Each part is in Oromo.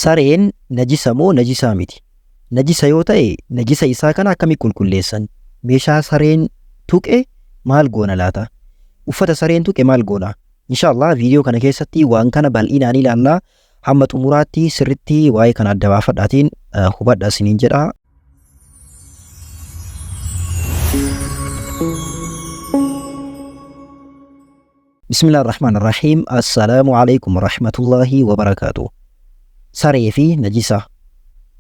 Sareen najisa moo najisaa miti? Najisa yoo ta'e najisa isaa kana akkamitti qulqulleessan? Meeshaa sareen tuqe maal goona laata? Uffata sareen tuqe maal goona? Inshaallah viidiyoo kana keessatti waan kana bal'inaan ilaalla. Hamma xumuraatti sirritti waa'ee kana adda baafadhaatiin hubadha isiniin jedha. Bismillah ar-Rahmaan ar-Rahiim. Assalaamu alaikum warahmatullaahi wabarakaatu. Saree fi najisa.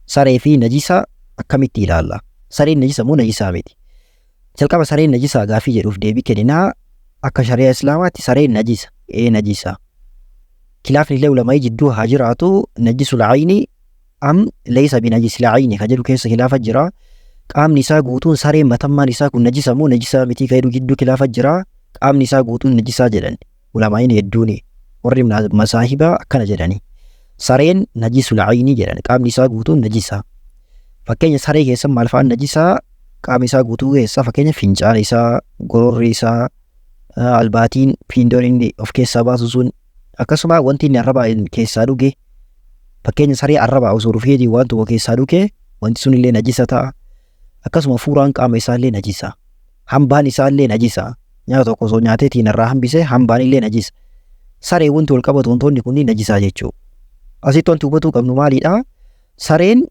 Saree fi najisa akkamitti ilaalla? Sareen najisa moo najisaa miti? Jalqaba sareen najisaa gaafii jedhuuf deebii kenninaa. Akka shari'aa Islaamaatti sareen najisa. Ee najisa. Kilaafni illee ulamaa'ii jidduu haa jiraatu. Najisul ayni am laysa binajisil ayni kan jedhu keessa kilaafa jira. Qaamni isaa guutuun sareen matammaan isaa kun najisa moo najisaa mitii kan jedhu jidduu kilaafa jira. Qaamni isaa guutuun najisaa jedhan ulamaa'iin hedduuni. Warri masaahibaa akkana jedhani. Sareen najisul ayni jedhan, qaamni isaa guutuun najisa. Fakkeenya saree keessa maal fa'aan najisaa? Qaamni isaa guutuu keessa fakkeenya fincaan isaa, gororri isaa, albaatiin fiindoon inni of keessaa baasu sun, akkasuma wanti inni arrabaa keessaa dhuge. Fakkeenya saree arrabaa osoo dhufeetii waan tokko keessaa dhuge, wanti sun illee najisa ta'a. Akkasuma fuuraan qaama isaa illee najisa. Hambaan isaa illee najisa. Nyaata tokko osoo nyaateetiin irraa hambise, hambaan illee najisa. Saree wanti wal qabatu wantoonni kunniin najisaa jechuudha. Asitti wanti hubatuu qabnu maalidha? Sareen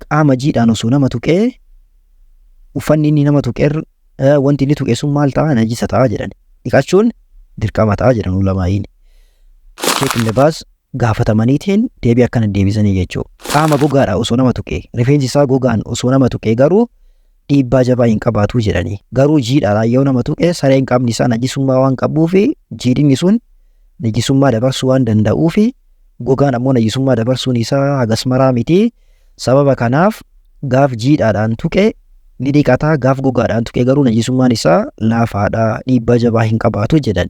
qaama jiidhaan osoo nama tuqee, uffanni inni nama tuqe, wanti inni tuqe sun maal ta'a? Najisa ta'a jedhan. Dhiqachuun dirqama ta'a jedhan ulamaa'iin. Sheek Ibn Baaz gaafatamaniitiin deebii akkana deebisanii jechuudha. Qaama gogaadha osoo nama tuqee, rifeensi isaa gogaan osoo nama tuqee garuu dhiibbaa jabaa hin qabaatu jedhanii. Garuu jiidhaadhaan yoo nama tuqe, sareen qaamni isaa najisummaa waan qabuufi jiidhinni sun najisummaa dabarsuu waan danda'uufi, gogaan ammoo najisummaa dabarsuun isaa hagas maraa miti. Sababa kanaaf gaaf jiidhaadhaan tuqe ni dhiqata, gaaf gogaadhaan tuqe garuu najisummaan isaa laafaadha, dhiibbaa jabaa hin qabaatu jedhan.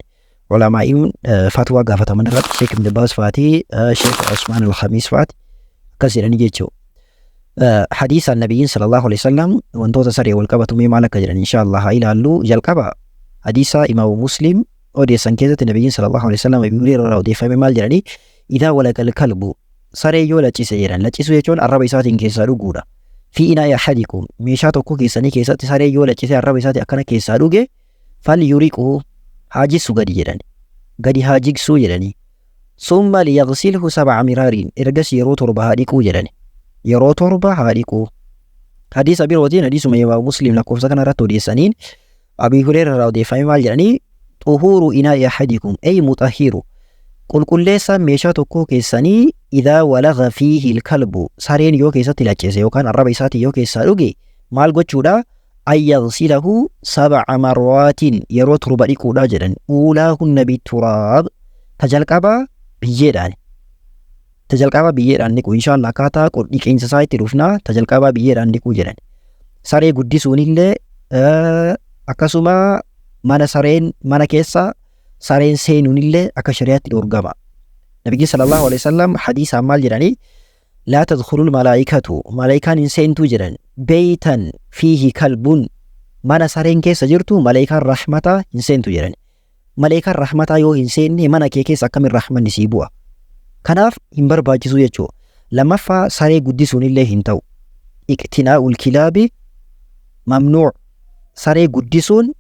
Ulamaa'iin fatwaa gaafataman irratti Sheek Ibn Baaz faati, Sheek Usmaan al-Khamiis faati akkas jedhanii jechuudha. Hadiisaan Nabiyyiin sallallahu alaihi wasallam wantoota saree wal qabatu mee maal akka jedhan inshaallah haa ilaallu. Jalqaba hadiisa Imaamu Muslim odeessan keessatti Nabiyyiin sallallahu alaihi wasallam Abi Hurayraa irraa odeeffame maal jedhanii? Idaa walagal kalbu, saree yoo laccise jedhan. Laccisuu jechuun arraba isaatiin keessaa dhuguudha. Fi inaa'i ahadikum, meeshaa tokko keessanii keessatti saree yoo laccise, arraba isaatiin akkana keessaa dhuge, fal yuriqhu, haa jissu gadi jedhani. Gadi haa jigsuu jedhanii. Summa liyaghsilhu sab'a miraariin, ergas yeroo 7 haa dhiquu jedhani. Yeroo 7 haa dhiquu. Hadiisa birootiin, hadiisuma Imaam Muslim lakkoofsa kana irratti odeessaniin, Abii Hureyra irraa odeeffamee maal jedhanii? Xuhuuru inaa'i ahadikum ay mutahhiru, qulqulleessaan meeshaa tokkoo keessanii, idaa walagha fiihi ilkalbu, sareen yoo keessatti laccise yookaan arraba isaatiin yoo keessaa dhuge, maal gochuudha? An yaghsilahu sab'a marraatin, yeroo 7 dhiquudha jedhan. Uulaahunna bituraab, ta jalqabaa biyyeedhaan, ta jalqabaa biyyeedhaan dhiqu. Inshaallah akkaataa dhiqiinsa isaa itti dhufna. Ta jalqabaa biyyeedhaan dhiquu jedhan. Saree guddisuunillee, akkasuma mana sareen, mana keessa sareen seenuunillee akka shari'aatti dhoorgama. Nabiyyi sallallahu alaihi wasallam hadiisaan maal jedhanii? Laa tadkhulul malaayikatu, malaayikaan hin seentuu jedhan, beeytan fiihi kalbun, mana sareen keessa jirtu malaayikaan rahmataa hin seentu jedhan. Malaayikaan rahmataa yoo hin seenne mana kee keessa akkamiin rahmanni sii bu'a? Kanaaf hin barbaachisu jechuudha. Lammaffaa, saree guddisuun illee hin ta'u. Iqtinaa'ul kilaabi mamnuu'. Saree guddisuun,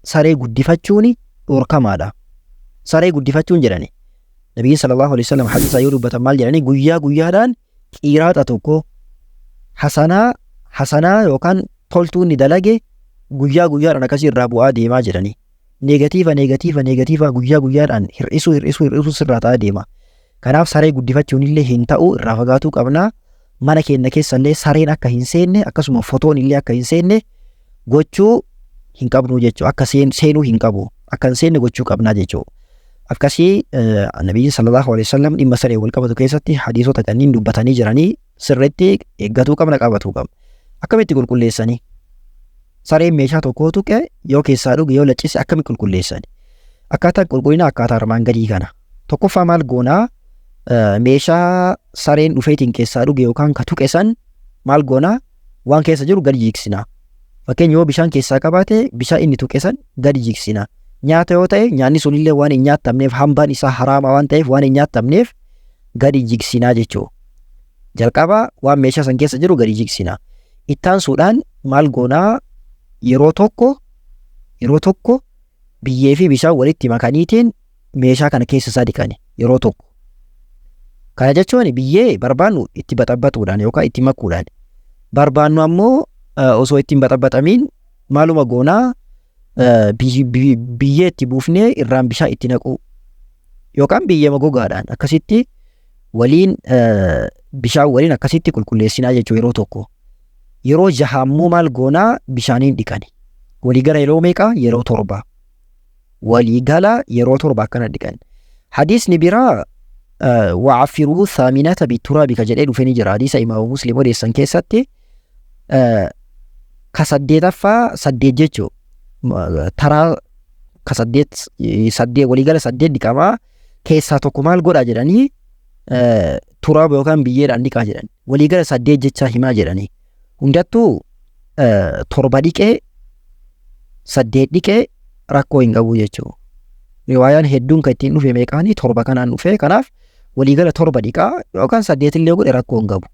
saree guddifachuun dhorkamaadha. Saree guddifachuun jedhani. Nabiyyiin sallallahu alaihi wasallam hadiisa yoo dubbatan maal jedhanii? Guyyaa guyyaadhaan qiiraaxa tokko hasanaa, hasanaa yookaan toltuu inni dalage guyyaa guyyaadhaan akkasii irraa bu'aa deemaa jedhanii. Neegatiiva, neegatiiva, neegatiiva guyyaa guyyaadhaan hir'isuu, hir'isuu, hir'isuu sirraa ta'aa deema. Kanaaf saree guddifachuun illee hin ta'u, irraa fagaatuu qabna. Mana keenya keessa illee sareen akka hin seenne, akkasuma fotoon illee akka hin seenne gochuu hin qabnu jechuudha. Akka seenuu hin qabu. Akka hin seenne gochuu qabnaa jechuudha. Akkasii Nabiyyiin sallallahu alaihi wasallam dhimma saree wal qabatu keessatti hadiisota kanneen dubbatanii jiranii sirriitti eeggatuu qabna, qabatuu qabna. Akkamitti qulqulleessanii? Sareen meeshaa tokkoo tuqe, yoo keessaa dhuge, yoo laccise akkamitti qulqulleessani? Akkaataan qulqullina akkaataa armaan gadii kana. Tokkoffaa maal goonaa? Meeshaa sareen dhufeetiin keessaa dhuge yookaan ka tuqe san maal goonaa? Waan keessa jiru gadi jigsina. Fakkeenya yoo bishaan keessaa qabaate, bishaan inni tuqe san gadi jigsina. Nyaata yoo ta'e, nyaanni sunillee waan hin nyaatamneef, hambaan isaa haraama waan ta'eef waan hin nyaatamneef gadi jigsinaa jechuudha. Jalqaba waan meeshaa san keessa jiru gadi jigsina. Ittaansuudhaan maal goonaa? Yeroo tokko yeroo tokko biyyee fi bishaan walitti makaniitiin meeshaa kana keessa isaa dhiqani yeroo tokko. Kana jechuun biyyee barbaannu itti baxabbatuudhaan yookaan itti makuudhaan, barbaannu ammoo osoo ittiin baxabbaxamiin maaluma goonaa, biyyee itti buufnee irraan bishaan itti naquu yookaan biyyee gogaadhaan akkasitti waliin bishaan waliin akkasitti qulqulleessinaa jechuu yeroo tokko. Yeroo jaha ammoo maal goonaa? Bishaaniin dhiqani. Waliigala yeroo meeqa? Yeroo 7. Waliigala yeroo 7 akkana dhiqan. Hadiisni biraa وعفروه الثامنة بالتراب ka jedhee dhufe ni jira. Hadiisa Imaamu Muslim odeessan keessatti ka saddeetaffaa, 8 jechuu, taraa ka 8, 8, waliigala 8 dhiqamaa, keessaa tokko maal godhaa jedhanii, turaaba yookaan biyyeedhaan dhiqaa jedhan. Waliigala 8 jechaa himaa jedhanii. Hundattuu 7 dhiqee 8 dhiqee rakkoo hin qabu jechuudha. Riwaayaan hedduun kan ittiin dhufe meeqaanii? 7 kanaan dhufe. Kanaaf waliigala 7 dhiqaa yookaan 8 illee godhe rakkoo hin qabu.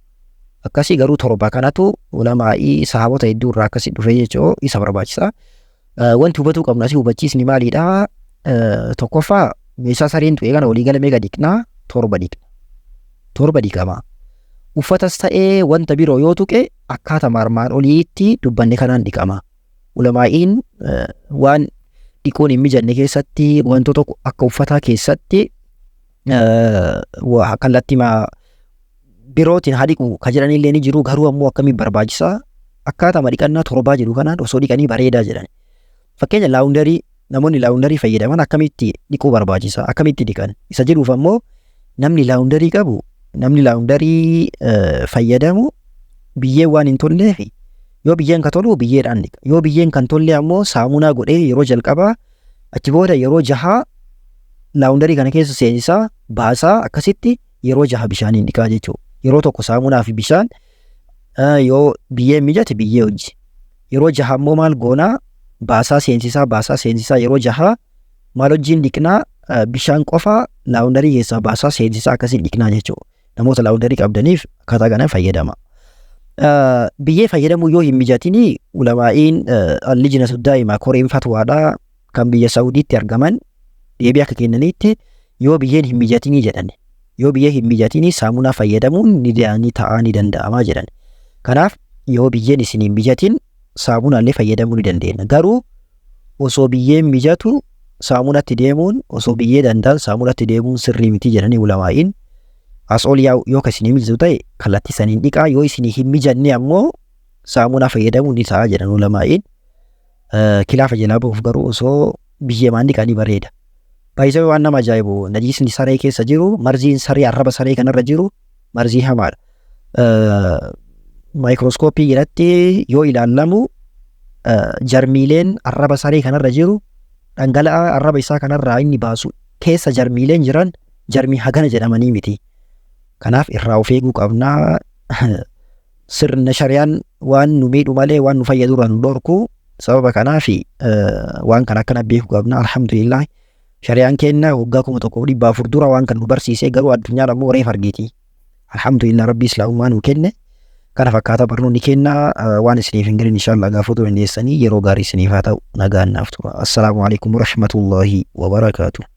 Akkasii garuu 7 kanatu ulamaa'ii sahaabota hedduu irraa akkasii dhufe jechuu isa barbaachisa. Wanti hubatuu qabnu asii, hubachiisni maalidhaa? Tokkoffaa, meeshaa sareen tu'e kana waliigala meeqa dhiqnaa? 7 dhiqna. 7 dhiqama. Uffatas ta'ee wanta biroo yoo tuqe akkaataa armaan oliitti dubbanne kanaan dhiqama. Ulamaa'iin waan dhiquun hin mijanne keessatti, wantoota akka uffataa keessatti, kallattii birootiin haa dhiqu ka jedhanillee ni jiru. Garuu ammoo akkamiin barbaachisaa, akkaatama dhiqannaa 7 jedhu kanaan osoo dhiqanii bareedaa jedhan. Fakkeenya laundry, namoonni laundry fayyadaman akkamitti dhiquu barbaachisa, akkamitti dhiqan isa jedhuuf ammoo namni laundry qabu, namni laundry fayyadamu biyyeen waan hin tolleef, yoo biyyeen ka tolu biyyeedhaan dhiqa, yoo biyyeen kan tolle ammoo saamunaa godhee yeroo jalqabaa, achi booda yeroo jahaa laundry kana keessa seensisaa baasaa, akkasitti yeroo jaha bishaaniin dhiqaa jechuudha. Yeroo tokko saamunaa fi bishaan, yoo biyyeen mijate biyyee hojii. Yeroo jaha ammoo maal goonaa? Baasaa seensisaa, baasaa seensisaa, yeroo jaha maal wajjin dhiqnaa? Bishaan qofa laundry keessaa baasaa seensisaa akkasiin dhiqnaa jechuudha. Namoota laundry qabdaniif akkaataa kanaan fayyadama. Biyyee fayyadamuu yoo hin mijatinii, ulamaa'iin اللجنة الدائمة, koreen fatwaadhaa kan biyya Saawudiitti argaman deebii akka kennanitti, yoo biyyeen hin mijatinii jedhan, yoo biyyee hin mijatinii saamunaa fayyadamuun ni ta'aa, ni danda'amaa jedhan. Kanaaf yoo biyyeen isin hin mijatin saamunaallee fayyadamuu ni dandeenya. Garuu osoo biyyeen mijatu saamunatti deemuun, osoo biyyee danda'an saamunatti deemuun sirrii miti jedhanii ulamaa'iin. As ol yaa'u yoo ka isinii mijatu ta'e kallattii saniin dhiqaa, yoo isinii hin mijanne ammoo saamunaa fayyadamuun ni ta'a jedhan ulamaa'iin. Kilaafa jalaa bahuuf garuu osoo biyyeemaan dhiqanii bareeda. Baay'isee waan nama ajaa'ibu, najiisni saree keessa jiru, marziin saree arraba saree kanarra jiru marzii hamaadha. Maayikirooskooppii jalatti yoo ilaallamu jarmiileen arraba saree kanarra jiru, dhangala'aa arraba isaa kanarraa inni baasu keessa jarmiileen jiran jarmii hagana jedhamanii miti. Kanaaf irraa of eeguu qabnaa. Sirna shariyaan waan nu miidhu malee waan nu fayyadu irraa nu dhorku. Sababa kanaaf waan kana akkana beekuu qabna. Alhamdulillah, shariyaan keenya waggaa 1400 dura waan kan nu barsiise, garuu addunyaan ammoo reef argiti. Alhamdulillah, Rabbi islaamummaa nu kenne. Kana fakkaata barnoonni kenna. Waan isiniif hin galin inshallah gaafatu dandeessanii. Yeroo gaarii isiniif haa ta'u, nagaan naaf tura. السلام عليكم ورحمة الله وبركاته.